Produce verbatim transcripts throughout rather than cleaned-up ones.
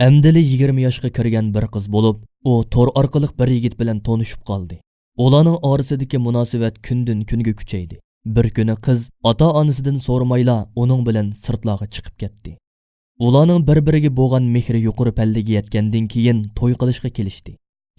ئەمدىلا يىگىرمە ياشقا كىرگەن بىر قىز بولۇپ، ئۇ تور ئارقىلىق بىر يىگىت بىلەن تونۇشۇپ قالدى. ئۇلارنىڭ ئارىسىدىكى مۇناسىۋەت كۈندىن-كۈنگە كۈچەيدى. بىر كۈنى قىز ئاتا-ئانىسىدىن سورىمايلا ئۇنىڭ بىلەن سىرتلارغا چىقىپ كەتتى. ئۇلارنىڭ بىر-بىرىگە بولغان مېھرى يۇقىرى پەللىگە يەتكەندىن كېيىن توي قىلىشقا كېلىشتى.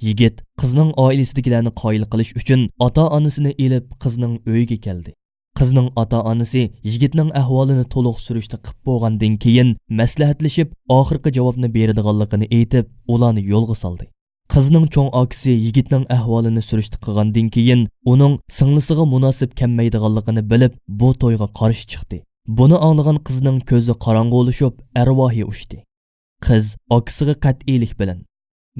يىگىت قىزنىڭ ئائىلىسىدىكىلەرنى قايىل قىلىش ئۈچۈن ئاتا-ئانىسىنى ئېلىپ قىزنىڭ ئۆيىگە كەلدى. قىزنىڭ ئاتا-ئانىسى يىگىتنىڭ ئەھۋالىنى تولۇق سۈرۈشتە قىپ بولغاندىن كېيىن مەسلىھەتلىشىپ، ئاخىرقى جاۋابنى بېرىدىغانلىقىنى ئېيتىپ، ئۇلارنى يولغا سالدى. قىزنىڭ چوڭ ئاكىسى يىگىتنىڭ ئەھۋالىنى سۈرۈشتە قىلغاندىن كېيىن، ئۇنىڭ سىڭلىسىغا مۇناسىپ كەلمەيدىغانلىقىنى بىلىپ، بۇ تويغا قارشى چىقتى. بۇنى ئاڭلىغان قىزنىڭ كۆزى قاراڭغۇلىشىپ، ئەرۋاھى ئۇچتى. قىز ئاكىسىغا قەتئىيلىك بىلەن،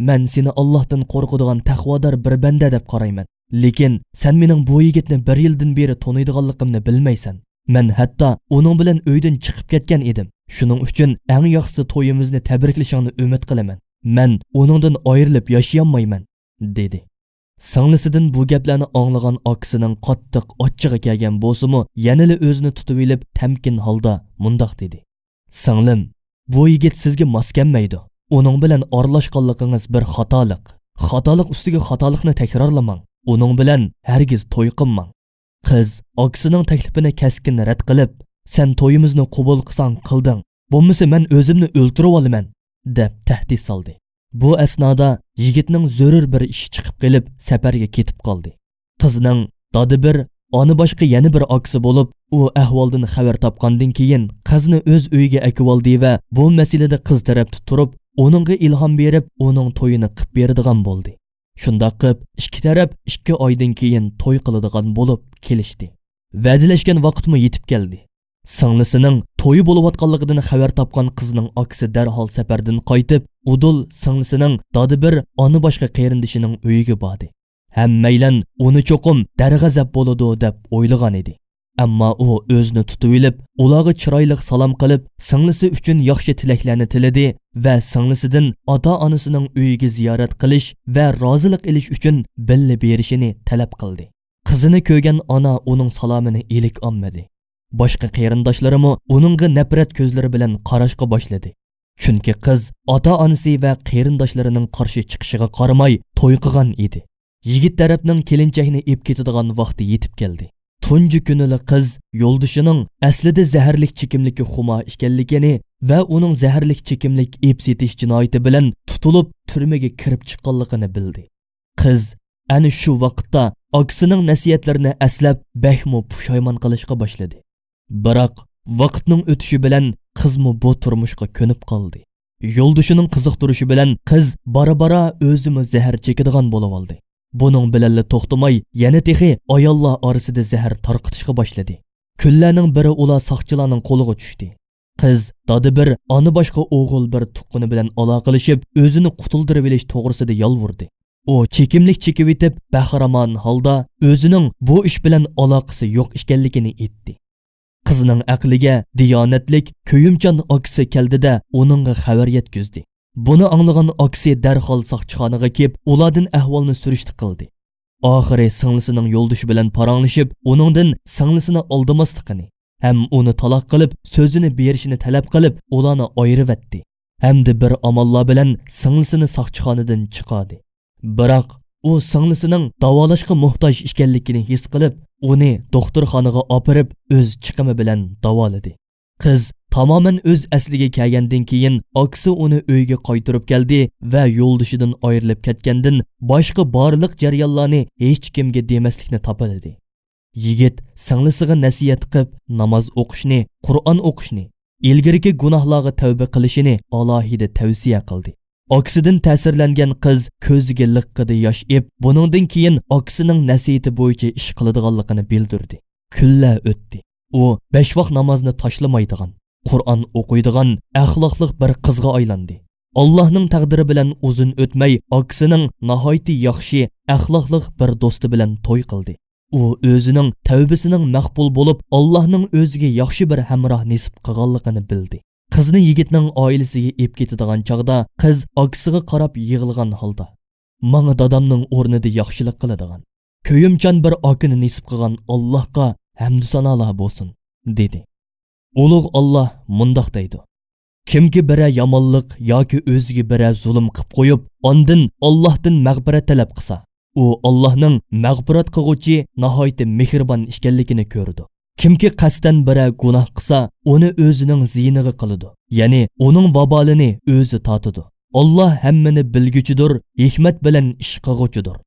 «مەن سېنى ئاللاھتىن قورقىدىغان تەقۋادار بىر بەندە دەپ قارايمەن. لېكىن سەن مېنىڭ بۇ يىگىتنى بىر يىلدىن بېرى تونۇيدىغانلىقىمنى بىلمەيسەن. مەن ھەتتا ئۇنىڭ بىلەن ئۆيدىن چىقىپ كەتكەن ئىدىم. شۇنىڭ ئۈچۈن ئەڭ ياخشىسى تويىمىزنى تەبرىكلىشىڭنى ئۈمىد قىلىمەن. مەن ئۇنىڭدىن ئايرىلىپ ياشىيالمايمەن»، دېدى. سىڭلىسىدىن بۇ گەپلەرنى ئاڭلىغان ئاكىسىنىڭ قاتتىق ئاچچىقى كەلگەن بولسىمۇ، يەنىلا ئۆزىنى تۇتۇۋېلىپ، تەمكىن ھالدا مۇنداق دېدى: «سىڭلىم، بۇ يىگىت سىزگە ماس كەلمەيدۇ. ئۇنىڭ بىلەن ئارىلاشقانلىقىڭىز بىر خاتالىق. خاتالىق ئۈستىگە خاتالىقنى تەكرارلىماڭ. ئۇنىڭ بىلەن ھەرگىز توي قىلماڭ.» قىز ئاكىسىنىڭ تەكلىپىنى كەسكىن رەت قىلىپ، «سەن تويىمىزنى قوبۇل قىلساڭ قىلدىڭ، بولمىسا مەن ئۆزۈمنى ئۆلتۈرۈۋالىمەن» دەپ تەھدىت سالدى. بۇ ئەسنادا يىگىتنىڭ زۆرۈر بىر ئىشى چىقىپ قېلىپ، سەپەرگە كېتىپ قالدى. قىزنىڭ دادا بىر، ئانا باشقا يەنە بىر ئاكىسى بولۇپ، ئۇ ئەھۋالدىن خەۋەر تاپقاندىن كېيىن، قىزنى ئۆز ئۆيىگە ئەكىۋالدى ۋە بۇ مەسىلىدە قىز تەرەپتە تۇرۇپ، ئۇنىڭغا ئىلھام بېرىپ، ئۇنىڭ تويىنى قىپ بېرىدىغان بولدى. شۇنداق قىپ، ئىككى تەرەپ ئىككى ئايدىن كېيىن توي قىلىدىغان بولۇپ كېلىشتى. ۋەدىلەشكەن ۋاقىتمۇ يېتىپ كەلدى. سىڭلىسىنىڭ تويى بولۇۋاتقانلىقىدىن خەۋەر تاپقان قىزنىڭ ئاكىسى دەرھال سەپەردىن قايتىپ، ئۇدۇل سىڭلىسىنىڭ دادا بىر، ئانا باشقا قېرىندىشىنىڭ ئۆيىگە باردى. ھەممەيلەن ئۇنى چوقۇم دەرغەزەپ بولىدۇ دەپ ئويلىغان ئىدى. ئەمما ئۇ ئۆزىنى تۇتۇۋېلىپ، ئۇلارغا چىرايلىق سالام قىلىپ، سىڭلىسى ئۈچۈن ياخشى تىلەكلەرنى تىلىدى ۋە سىڭلىسىدىن ئاتا-ئانىسىنىڭ ئۆيىگە زىيارەت قىلىش ۋە رازىلىق ئېلىش ئۈچۈن بىللە بېرىشىنى تەلەپ قىلدى. قىزىنى كۆرگەن ئانا ئۇنىڭ سالامىنى ئىلىك ئالمىدى. باشقا قېرىنداشلىرىمۇ ئۇنىڭغا نەپرەت كۆزلىرى بىلەن قاراشقا باشلىدى. چۈنكى قىز ئاتا-ئانىسى ۋە قېرىنداشلىرىنىڭ قارشى چىقىشىغا قارىماي توي قىلغان ئىدى. يىگىت تەرەپنىڭ كېلىنچەكنى ئېلىپ كېتىدىغان ۋاقتى يېتىپ كەلدى. تۇنجى كۈنىلا قىز يولدىشىنىڭ ئەسلىدە زەھەرلىك چېكىملىككە خۇمار ئىكەنلىكىنى ۋە ئۇنىڭ زەھەرلىك چېكىملىك ئېلىپ سېتىش جىنايىتى بىلەن تۇتۇلۇپ، تۈرمىگە كىرىپ چىققانلىقىنى بىلدى. قىز ئەنە شۇ ۋاقىتتا ئاكىسىنىڭ نەسىھەتلىرىنى ئەسلەپ، بەكمۇ پۇشايمان قىلىشقا باشلىدى. بىراق، ۋاقىتنىڭ ئۆتۈشى بىلەن قىزمۇ بۇ تۇرمۇشقا كۆنۈپ قالدى. يولدىشىنىڭ قىزىقتۇرۇشى بىلەن قىز بارا-بارا ئۆزىمۇ زەھەر چېكىدىغان بولۇۋالدى. بۇنىڭ بىلەنلا توختىماي، يەنە تېخى ئاياللار ئارىسىدا زەھەر تارقىتىشقا باشلىدى. كۈنلەرنىڭ بىرى ئۇلار ساقچىلارنىڭ قولىغا چۈشتى. قىز دادا بىر، ئانا باشقا ئوغۇل بىر تۇغقىنى بىلەن ئالاقىلىشىپ، ئۆزىنى قۇتۇلدۇرۇۋېلىش توغرىسىدا يالۋۇردى. ئۇ چېكىملىك چېكىۋېتىپ، بەخىرامان ھالدا ئۆزىنىڭ بۇ ئىش بىلەن ئالاقىسى يوق ئىكەنلىكىنى ئېيتتى. قىزنىڭ ئەقلىگە دىيانەتلىك، كۆيۈمچان ئاكىسى كەلدى-دە، ئۇنىڭغا خەۋەر يەتكۈزدى. بۇنى ئاڭلىغان ئاكىسى دەرھال ساقچىخانىغا كېلىپ، ئۇلاردىن ئەھۋالنى سۈرۈشتە قىلدى. ئاخىرى سىڭلىسىنىڭ يولدىشى بىلەن پاراڭلىشىپ، ئۇنىڭدىن سىڭلىسىنى ئالدىماسلىقىنى ھەم ئۇنى تالاق قىلىپ، سۆزىنى بېرىشىنى تەلەپ قىلىپ، ئۇلارنى ئايرىۋەتتى ھەمدە بىر ئاماللار بىلەن سىڭلىسىنى ساقچىخانىدىن چىقاردى. بىراق، ئۇ سىڭلىسىنىڭ داۋالاشقا موھتاج ئىكەنلىكىنى ھېس قىلىپ، ئۇنى دوختۇرخانىغا ئاپىرىپ، ئۆز چىقىمى بىلەن داۋالىدى. قىز تامامەن ئۆز ئەسلىگە كەلگەندىن كېيىن، ئاكىسى ئۇنى ئۆيگە قايتۇرۇپ كەلدى ۋە يولدىشىدىن ئايرىلىپ كەتكەندىن باشقا بارلىق جەريانلارنى ھېچكىمگە دېمەسلىكنى تاپىلىدى. يىگىت سىڭلىسىغا نەسىھەت قىپ، ناماز ئوقۇشنى، قۇرئان ئوقۇشنى، ئىلگىرىكى گۇناھلارغا تەۋبە قىلىشىنى ئالاھىدە تەۋسىيە قىلدى. ئاكىسىدىن تەسىرلەنگەن قىز كۆزىگە لىققىدە ياش ئېپ، بۇنىڭدىن كېيىن ئاكىسىنىڭ نەسىھىتى بويىچە ئىش قىلىدىغانلىقىنى بىلدۈردى. كۈنلەر ئۆتتى. ئۇ بەش ۋاق نامازنى تاشلىمايدىغان، قۇرئان ئوقۇيدىغان ئەخلاقلىق بىر قىزغا ئايلاندى. ئاللاھنىڭ تەقدىرى بىلەن ئۇزۇن ئۆتمەي، ئاكىسىنىڭ ناھايىتى ياخشى، ئەخلاقلىق بىر دوستى بىلەن توي قىلدى. ئۇ ئۆزىنىڭ تەۋبىسىنىڭ مەقبۇل بولۇپ، ئاللاھنىڭ ئۆزىگە ياخشى بىر ھەمراھ نېسىپ قىلغانلىقىنى بىلدى. قىزنى يىگىتنىڭ ئائىلىسىگە ئېلىپ كېتىدىغان چاغدا، قىز ئاكىسىغا قاراپ يىغلىغان ھالدا، «ماڭا دادامنىڭ ئورنىدا ياخشىلىق قىلىدىغان، كۆيۈمچان بىر ئاكىنى نېسىپ قىلغان ئاللاھقا ھەمدۇ سانالار بولسۇن» دېدى. ئۇلۇغ ئاللاھ مۇنداق دەيدۇ: كىمكى بىرەر يامانلىق ياكى ئۆزىگە بىرەر زۇلۇم قىپ قويۇپ، ئاندىن ئاللاھتىن مەغپىرەت تەلەپ قىلسا، ئۇ ئاللاھنىڭ مەغپىرەت قىلغۇچى، ناھايىتى مېھرىبان ئىكەنلىكىنى كۆرىدۇ. كىمكى قەستەن بىرەر گۇناھ قىلسا، ئۇنى ئۆزىنىڭ زىيىنىغا قىلىدۇ، يەنى ئۇنىڭ ۋابالىنى ئۆزى تارتىدۇ. ئاللاھ ھەممىنى بىلگۈچىدۇر، ھېكمەت بىلەن ئىش قىلغۇچىدۇر.